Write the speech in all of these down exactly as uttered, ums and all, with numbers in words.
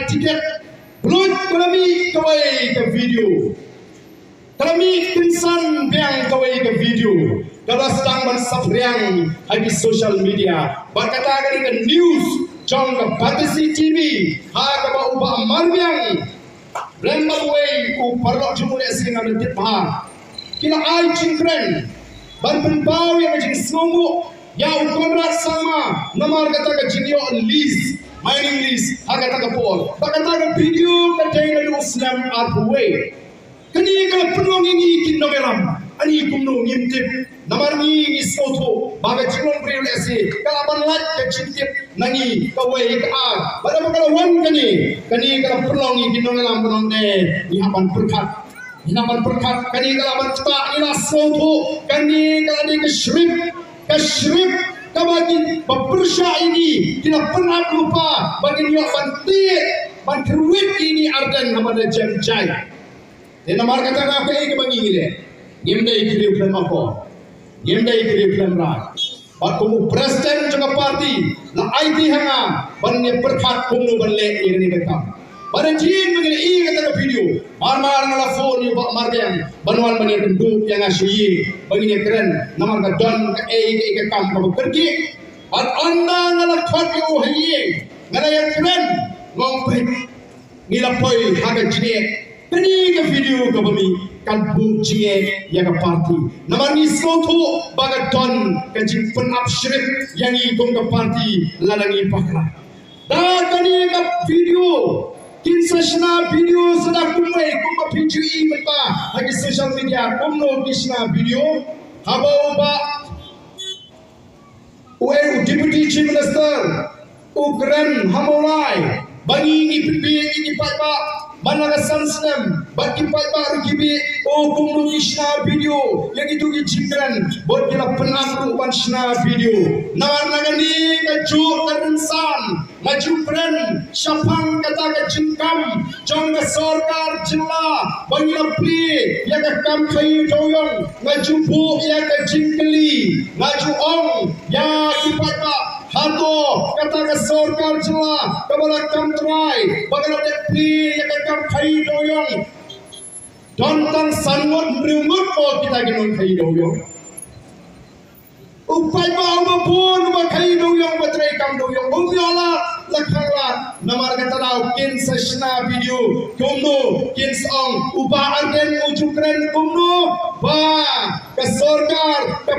tiket, bluit ka la mih kawei ka video. Ka la mih kynsan biang kawei ka video. Ka la sdang ban saphriang ha ki social media. Bad kata ka dei ka news jong ka Batesi T V. Ha kaba u Bah Marbiang Rem Bah Wei u paralok jong u lehse nga tip bha. Ki la ai jingkren ban pynpaw ïa ka jingsngewbha ïa u Conrad Sangma namar kata ka jingïoh lease, mining lease, ha kata ka por. Bad kata ka video ka dei naduh u snem arphew wei. Kane ka la pynlong ïa ngi ki nongïalam. Ani kumno ngim tip. Namar ngi ngi sngewthuh ba ka jinglong briew lehse ka la ban lait ka jingtip na ngi kawei ka ar. Bad haba ka la wan kane, kane ka la pynlong ïa ki nongïalam ban ong ne ngi hap ban pyrkhat. Ngi hap ban pyrkhat, kane ka la ban ktah, ngi la sngewthuh, kane ka la dei ka script, ka script kaba ki ba pyrshah ïa ngi, ki la pynap lypa ba kin ïoh ban tied, ban kyrwit ïa ngi Ardent haba la jem jai. Te namar kata ka kaei kaba ngi ngi leh. Ngim dei ki riew khlem akor. Ngim dei ki riew khlem rai. Bad kum u president jong ka party la aiti ha nga ban ïa pyrkhat kumno ban leh ïa kane ka kam. Bad ha jingim ba ngi la ïohi kata ka video, mar mar nga la phone ïa u Bah Marbiang ban wan ban ïa kynduh ïa nga sha ïing ba ngin ïa kren namar ka don kaei kaei ka kam kaba kyrkieh. Bad ynda nga la khot ïa u ha ïing nga la ïa kren, nga ong peit, ngi la poi ha ka jingeh. Kane ka video kaba mih kan buh jingeh ïa ka party. Namar ngi sngewthuh ba ka don ka jingpynap script ïa ngi kum ka party lada ngi bakla. Da kane ka video kin sa shna video sa da kumwei kumba phi ju ïohi mynta ha ki social media kumno ki shna video. Haba u Bah Uei u Deputy Chief Minister u kren ha Mawlai ba ngi ngi pynbieit ïa ki paidbah man la ka san snem bad ki paidbah ruh ki bieit. O kumno ki shna video ïa kito ki jingkren bad ki la pynap ruh ban shna video. Namar na kane kajuh ka rynsan nga ju kren shaphang kata ka jingkam jong ka sorkar jylla ba ngi la plie ïa ka kam khaïi dewïong. Nga ju buh ïa ka jingkylli, nga ju ong ïa ki paidbah, hato kata ka sorkar jylla kaba la kam trai ba ka la dep plie ïa ka kam khaïi dewïong don tang san ngut hynriew ngut ko kita ki nongkhaïi dewïong? U paidbah uba bun uba khaïi dewïong, uba trei kam dewïong, um ïoh la la khanglad. Namar kata daw kin sa shna video kumno, kin sa ong u Bah Ardent u ju kren kumno ba ka sorkar ka,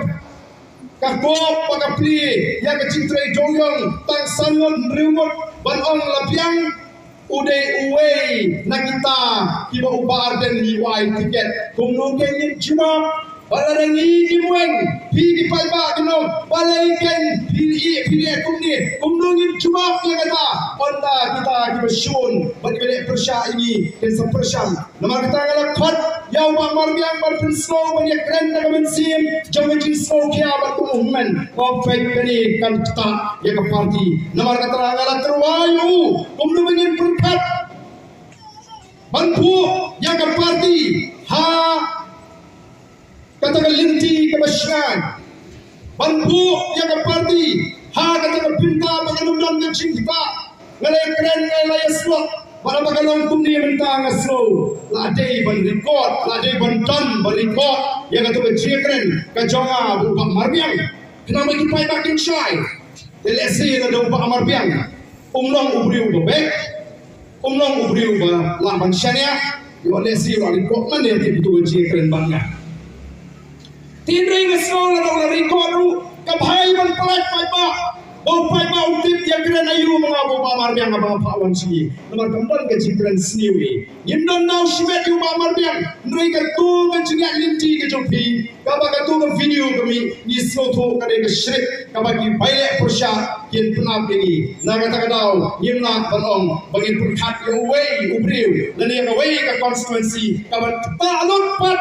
ka kup ba ka plie ïa ka jingtrei dewïong tang san ngut hynriew ngut ban ong la biang. U dei uwei na kita kiba u Bah Ardent u ai tiket. Kumno kein ngin jubab? Ba lada ngi ngim weng, phi ki paidbah kin ong balei kein phi ïeh, phi leh kumne? Kumno ngin jubab ïa kata? Ynda kita kiba shun bad kiba leh pyrshah ïa ngi kin sa pyrshang. Namar kata nga la khot ïa u Bah Marbiang ban pynsngew ban ïa kren da ka mynsiem jong ka jingsngewkhia bad ka movement. Ba peit kane kan ktah ïa ka party. Namar kata nga la tyrwa ïa u kumno ba ngin pyrkhat ban buh ïa ka party ha kata ka lynti kaba shngaiñ, ban buh ïa ka party ha kata ka bynta ba kan ym don ka jingktah. Nga la ïa kren, nga la ïa slok. Bad haba ka long kumne mynta nga sngew la dei ban record, la dei ban don ban record ïa kata ka jingkren ka jong nga bad u Bah Marbiang. Khnang ba ki paidbah kin shai. Te lehse lada u Bah Marbiang um long u briew uba beit, um long u briew uba lah ban shaniah, ïoh lehse ïoh record man ïa kito ki jingkren bad nga. Hynrei nga sngew lada u la record ruh ka bha ban pyllait paidbah, ba u paidbah u tip ïa kren aïu ma nga, ba u Bah Marbiang ba nga phah wan sha ngi. Namar kam don ka jingkren sniew ïa ngi. Ngim don daw shimet ïa u Bah Marbiang, hynrei kato ka jingïaid lynti ka jong phi, kaba kato ka video ka mih, ngi sngewthuh ka dei ka script kaba ki bai leh pyrshah kin pynap ïa ngi. Na kata ka daw ngim lah ban ong ba ngin pyrkhat ïa uwei u briew lane ïa kawei ka constituency kaba ktah lut pat